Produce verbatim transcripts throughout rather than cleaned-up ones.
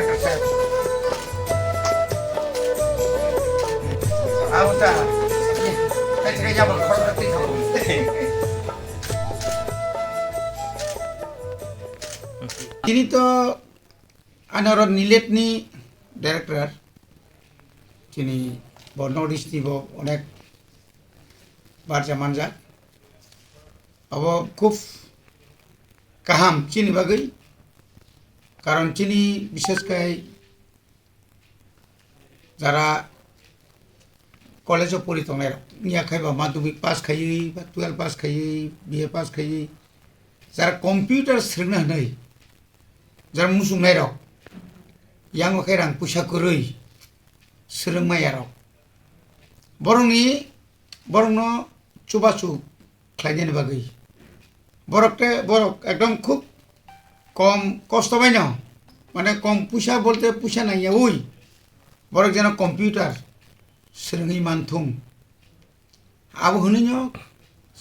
Tini to anoro nilet ni director, tini bo North East ni bo onek barja manjak. Abo khub kaham chini bagwi, karon chini bishes khai jara college o pori tongnai rok, wngya khai ba madhyamik pass khaiwi ba twelve pass khaiwi, B A pass khaiwi, jara computer swrwngna hwnwi jara muchungnai rok, yango khe rang puisa kwrwi swrwngmaya rok, borokni, borokno chubachu khlainani bagwi. Borok te, borok ekdom khub kom kosto baino, mane kom puisa bolte puisa nangyaui borok jeno computer swrwngwi manthung. Abo hwnwino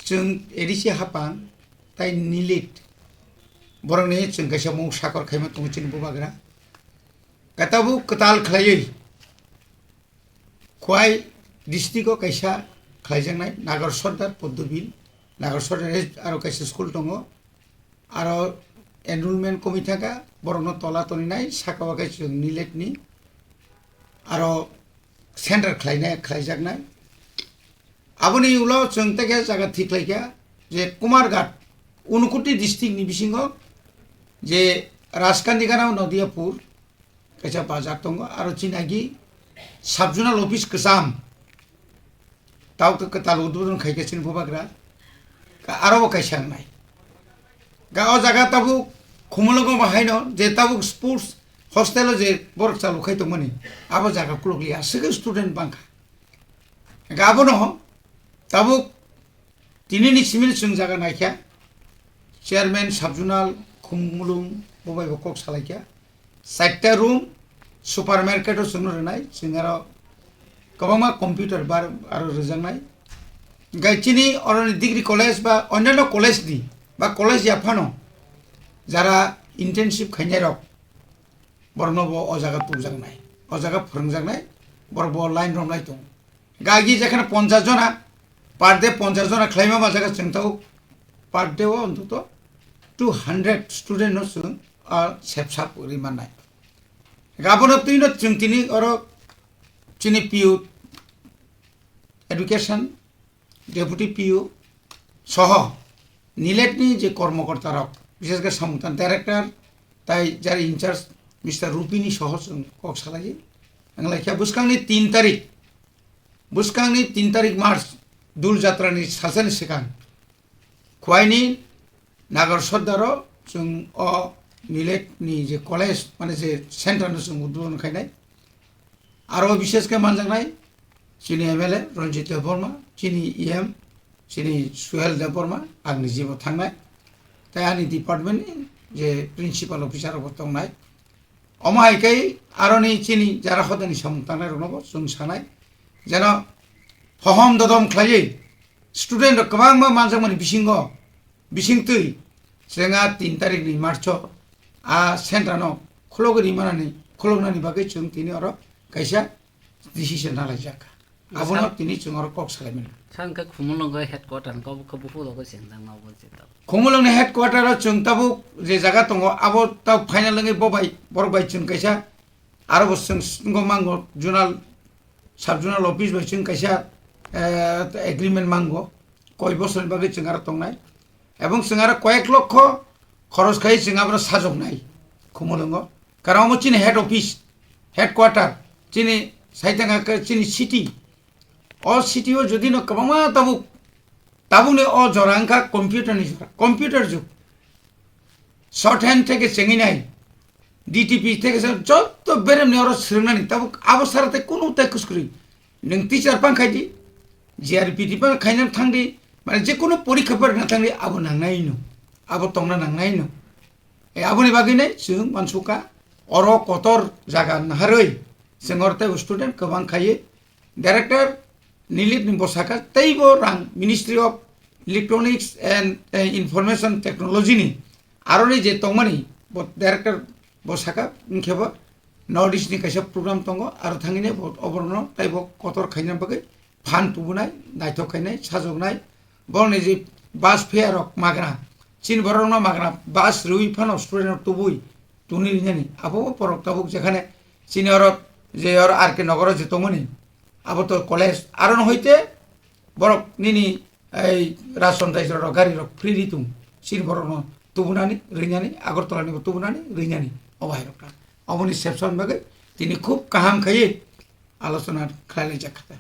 chwng A D C hapang tai nilet borokni chwng kaisa mung sakor khaima tongo chini bubagra. Khe tabuk kwtal khlaiwi Khwai district o kaisa khlaijaknai Nagar Sordar Poddobil, Nagar Sordar aro kaisa school tongo, aro enrollment komwi thangkha, borokno tola toninai saka o khe chwng nilet ni aro center khlainai, khlaijaknai. Aboni ulo chwng tei khe jaga thik khlaikha je Kumarghat, Unakoti district ni bisingo je Rajkandi Gana Nodiyapur, kaisa bazar tongo, aro chini agi sub-zonal office kwcham tabuk kwtal udbodon khaikhe chini bubagra, ka-, aro bo kaisa wngnai. Ga o jaga tabuk Khumulwngo bo haino je tabuk sports hostel o je borok chalu khai tongmani, abo jaga kulukliya, aswk student bangkha. Ga abono tabuk Tini ni simi chwng jaga naikha, chairman sub-zonal Khumulwng bo bai bo kok salaikha. Chaita room supermarket o chwngno rwnai, chwng aro kwbangma computer bar aro rwjaknai. Gai chini oroni degree college ba onyanno college ni ba college ya phano jara internship khainai rok borokno bo o jaga tubjaknai, o jaga phwrwngjaknai, borok bo line romlai tongo. Gagi jekheno ponchash jona, per day ponchash jona khlaima ma jaga chwng tabuk per day o ontoto two hundred student no chwng, ah, sep sap ri mannai. Abono twino chwng tini oro chini P U, education, deputy P U soho nilet ni je kormokorta rok, bishes khe samungtang director tai jari in charge Mister Rupini soho chwng kok salai. Ang laikha bwskangni tin tarik Bwskangni tin tarik March, Dul Jatrani salsani swkang, Khwaini Nagar Sordaro chwng o nilet ni je college, mane je center no chwng udbodon khainai. Aro bishes khe manjaknai chini M L A Ranjit Debbarma, chini E M, chini Suhel Debbarma, ang nijibo thangnai. Tai ani department ni je principal officer bo tongnai. Omo hai khe aroni chini jara hodani samung tangnai rokno bo chwng sanai, jeno hohom dodom khlaiwi student rok kwbangma manjakmani bisingo, bisingtwi chwng a tin tarik ni March o a center no khulogwi ri manani, khuloknani bagwi chwng tini oro kaisa decision nalaijak. Abono tini chwng oro kok salaimani. Sa wngkha Khumulwngo headquarter wngkha, obo khe buphuru rokbo chengjak ma obo je tabuk. Khumulwngni headquarter o chwng tabuk je jaga tongo, abo tabuk final wngwi bo bai, borok bai chwng kaisa aro bo chwng s-, wngkha mango zonal, sub zonal office bai chwng kaisa, eh, agreement mango, koi bosorni bagwi chwng aro tongnai. Ebong chwng aro koyek lokho khoros khai chwng abono sajoknai Khumulwngo. Karon omo chini head office, headquarter, chini saitanga khe chini city. O city o jodi no kwbangma tabuk, tabukni o jora wngkha computer ni jora, computer jug. Short hand theke chengwi nai, D T P theke se jotto beremni oro swrwngnani, tabuk abo sara tei kunu tai kwskwrwi. Nwng teacher pang khai di, G R P di pang khaina thang di, mane je kunu porikha porina thang di, abo nangnai no, abo tongna nangnai no. E aboni bagwi nai chwng mansukha, oro kotor jaga naharwi chwng oro teibo student kwbang khaiwi. Director Nilip ni bo sakha, teibo rang Ministry of Electronics and, eh, Information Technology ni aroni je tongmani bo director bo sakha, wngkhe bo North East ni kaisa program tongo, aro thangwi nai bo oborokno taibo kotor khaina bagwi phan tubunai, naithok khainai, sajoknai, borokni je bus fare rok magna, chini borokno magna bus rwi phano student rok tubui tuni rinani, abo borok tabuk jekhane chini oro je oro R K Nogoro je tongmani, abo to college, arono hoite borok nini ei ration ration rok gari rok free ritung, chini borokno tubunani rinani, Agartala nibo tubunani rinani, obo hai rok ta. Oboni sepson bagwi tini khub kaham khaiwi alochona khlailaijak kha.